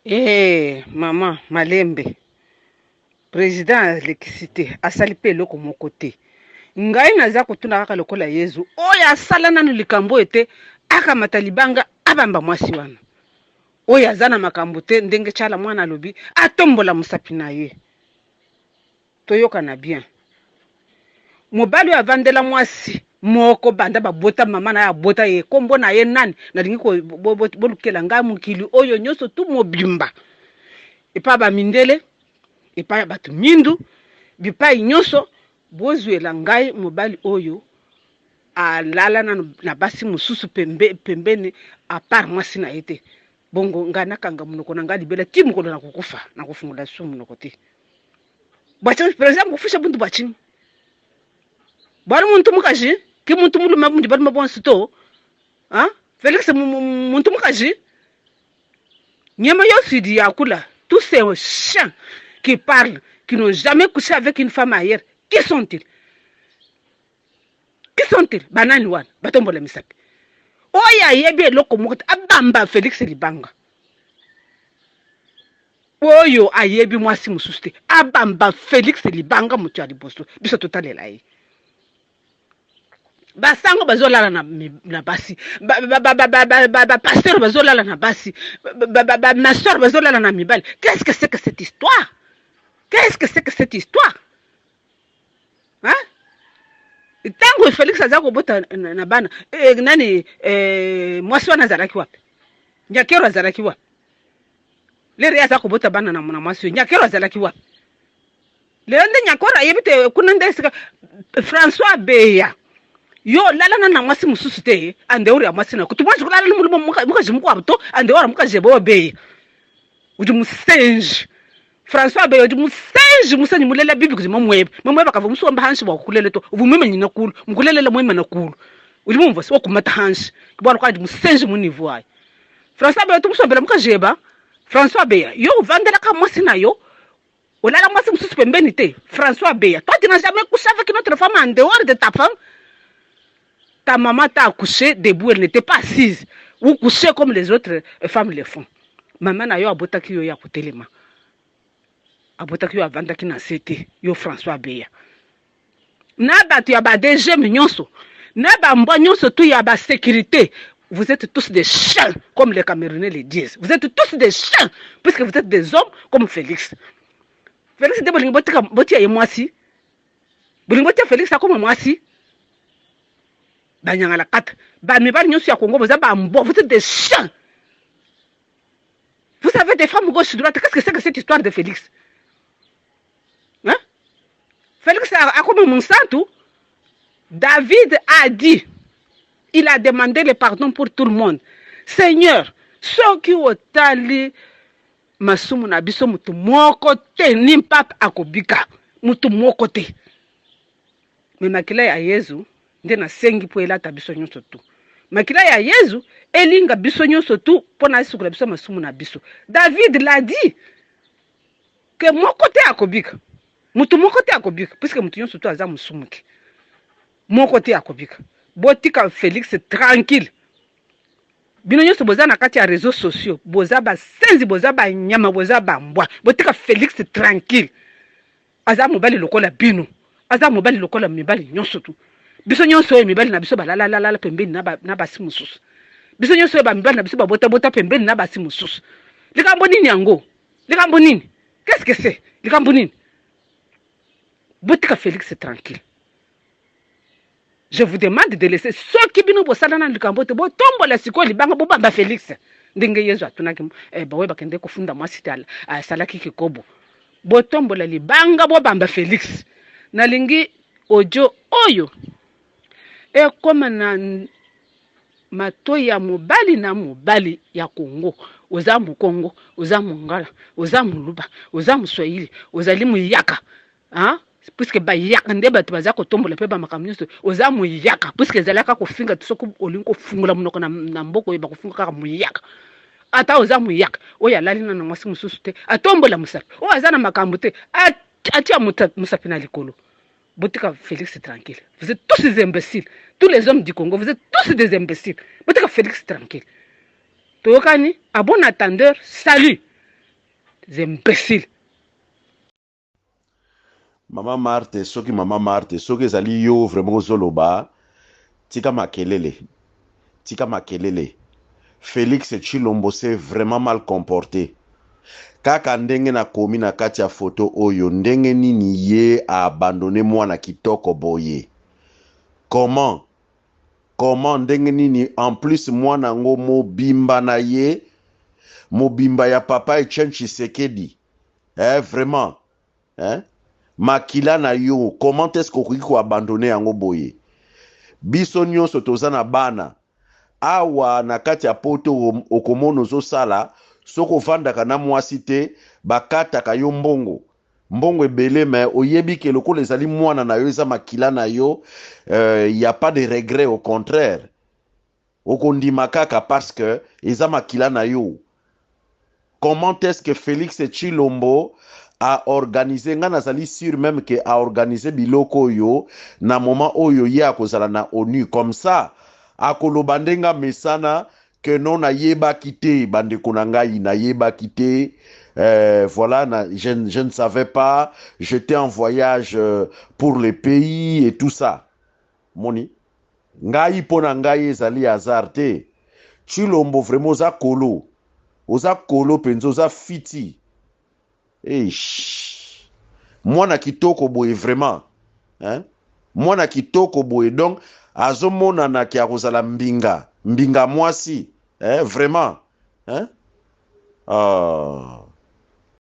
Eh, mama malembe president alekisi te asali mpe eloko moko te ngai naza kotuna kaka lokola yezu oyo asala nanu likambo oyo te akamata libanga abamba mwasi wana oyo aza na makambo te ndenge tshala mwana alobi atombola mosapi na ye toyokana bien mobali oyo avandela mwasi moko banda babota mama na ye abota ye kombo na ye nani nalingi bolukela ngai mokili oyo nyonso tu mobimba epai bamindele epai ya bato mindu bipai nyonso bozwela ngai mobali oyo alala nanu na basi mosusu pembe, pembeni apart mwasi na ye te bongo ngai nakanga monoko na ngai libela ti mokolo nakokufa nakofungola lisusu monoko te bwatshinyi president mukufisha buntu bwatshinyi bwalu muntu mukaji ki muntu mulume mudi balume bonso to hein? Felix muntu mukaji nyama yonso idi yakula tous ces chiens qui parlent qui n'ont jamais couché avec une femme ailleurs qui sont-ils qui sont-ils banani wana batombola misapi oyo ayebi eloko moko te abamba Felix libanga Oyo ayebi mwasi mosusu te abamba Felix libanga moto ya liboso biso totalela ye. Basango bazolala na, na basi bapasteur bazolala na basi bamaseur bazolala na mibali. Qu'est-ce que c'est que cette histoire? Qu'est-ce que c'est que cette histoire? Hein? Ntango Felix aza kobota na, na bana eh, nani eh, mwasi wana azalaki wapi? Nyakero azalaki wapi? Lere ye aza kobota bana na na mwasi oyo Nyakero azalaki wapi? Lelo nde Nyakero ayebi te kuna nde esika François Beya yo lalana na mwasi mosusu te andeuri ya mwasi na kutu mwasi kulala ni mulume mukaji mukuabu to andeura mukaji ebe Beya udi musenji François Beya udi musenji musenji mulela bibi kudi mamuebe mamuebe kavua musomba hanshi bua kukulela to uvua muimanyina kulu mukulelela muimana kulu udi mumvua se wakumata hanshi bualu kadi musenji mu niveau ayi François Beya tumusombela mukajeba François Beya yo ovandelaka mwasi na yo olala mwasi mosusu pembeni te François Beya toi tu n'as jamais couché avec une autre femme en dehors de ta femme ta maman t'a accouché debout elle n'était pas assise ou couchée comme les autres femmes le font mama na yo abotaki yo ya kotelema abotaki yo avandaki na se te yo François Beya na bato ya ba DGM nyonso na ba mbwa nyonso tout ya ba sécurité vous êtes tous des chiens comme les Camerounais le disent vous êtes tous des chiens puisque vous êtes des hommes comme Félix Félix nde bolingi botika botia ye mwasi bolingi botia Félix akoma mwasi banyangala kata bamibali nyonso ya Congo boza bambwa vous êtes des chiens vous avez des femmes gauche droite qu'est-ce que c'est que cette histoire de Félix Hein? Félix akomi monsantu. David a dit, il a demandé le pardon pour tout le monde. Seigneur, soki otali masumu na biso mutu moko te ni pape akobika mutu moko te me makila ya Yezu nde nasengi mpo elata biso nyonso tu makila ya Yezu elinga biso nyonso tu mpo na esukola biso masumu na biso. David l'a dit que moko te akobika mutu moko te akobika puisque mutu nyonso to aza mosumuki moko te akobika botika Felix tranquille bino nyonso boza na kati ya réseaux sociaux boza basenzi boza banyama boza bambwa botika Felix tranquille aza mobali lokola bino aza mobali lokola mibali nyonso tu biso nyonso oyo mibali na biso balalalalala pembeni na basi mosusu biso nyonso oyo bamibali na biso babotabota pembeni na basi mosusu likambo nini yango likambo nini qu'est-ce que c'est likambo nini botika Félix tranquille je vous demande de laisser soki bino bosala na likambo te botombola sikoyo libanga bobamba Félix ndenge Yezu atunaki eh, baoyo bakende kofunda mwasi te asalaki kikobo botombola libanga bobamba Félix nalingi audio oyo ekoma na Matoyi ya mobali na mobali ya Congo oza mukongo oza mongala oza muluba oza muswahili ozali muyaka hein puisque bayaka nde bato baza kotombola mpe bamakambo nyonso oza muyaka puisque ezalaka kofinga soki olingi kofungola monoko na, na mboka oyo bakofinga kaka muyaka Ata oza muyaka oyo alali na na mwasi mosusu te, atombola mosapi. Oyo aza na makambo te, atia mosapi na likolo. Botika Félix tranquille. Vous êtes tous des imbéciles. Tous les hommes du Congo, vous êtes tous des imbéciles. Botika Félix tranquille. Toyokani, à bon attendeur, salut. Des imbéciles. Mama Marthe, soki mama Marthe, soki ezali yo vraiment ozoloba, tika makelele. Tika makelele. Felix Tshilombo s'est vraiment mal comporté. Kaka ndenge nakomi na kati ya photo oyo, ndenge nini ye a abandonne mwana kitoko boye? Comment? Comment ndenge nini en plus mwana yango mobimba na ye, mobimba ya papa Etienne Tshisekedi. Eh vraiment eh? Makila na yo comment est-ce que okoki ko abandonner yango boye? Biso nyonso toza na bana awa na kati ya poto, okomona ozosala soki ofandaka na mwasi te, bakataka yo mbongo mbongo ebele, mais oyebi ke lokola ezali mwana na yo, eza makila na yo, y a pas de regret, au contraire okondima kaka parce que eza makila na yo. Comment est-ce que Félix Tshilombo a organisé? Nga nazali sûr même que a organisé biloko oyo na moment oyo ye akozala na ONU, comme ça akoloba ndenge amesana que non, nayebaki te, bandeko na ngai, nayebaki te. Voilà, na, je ne savais pas, j'étais en voyage pour le pays et tout ça. Moni ngai, mpo na ngai ezali hasard te. Tshilombo, vraiment oza kolo, oza kolo mpenza, oza fiti. Eish. Mwana kitoko boye vraiment, hein? Mwana kitoko boye, donc azomonana ke akozala mbinga mbinga mwasi, hein? Vraiment, hein? Ah.